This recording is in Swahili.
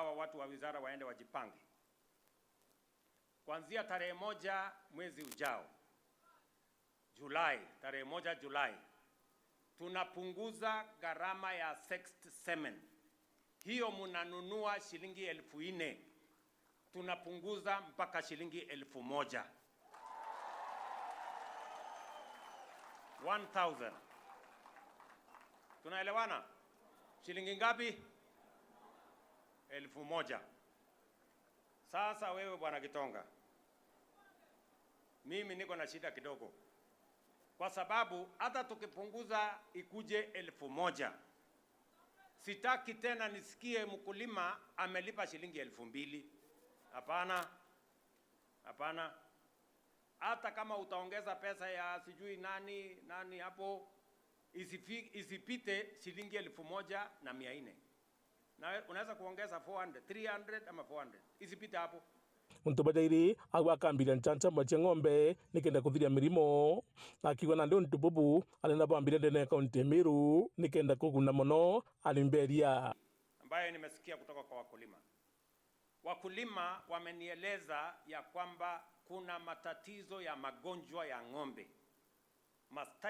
Hawa watu wa wizara waende wajipange. Kuanzia tarehe 1 mwezi ujao, Julai, tarehe 1 Julai, tunapunguza gharama ya sexed semen. Hiyo mnanunua shilingi 4,000, tunapunguza mpaka shilingi 1,000. 1,000. Tunaelewana? Shilingi ngapi? 1,000. Sasa wewe Bwana Gitonga, mimi niko na shida kidogo, kwa sababu hata tukipunguza ikuje 1,000, sitaki tena nisikie mkulima amelipa shilingi 2,000. Hapana, hapana. Hata kama utaongeza pesa ya sijui nani nani hapo, isipite shilingi 1,400. Na unaweza kuongeza 400, 300 ama 400. Isipite hapo. Muntu bajairi agwakambira nchancha chia ng'ombe nikenda kuthiria mirimo akiwa na ndio ntububu alenda bambire ndene kaunti Meru nikenda kuguna mono alimberia. Ambayo nimesikia kutoka kwa wakulima. Wakulima wamenieleza ya kwamba kuna matatizo ya magonjwa ya ng'ombe. Mastitis.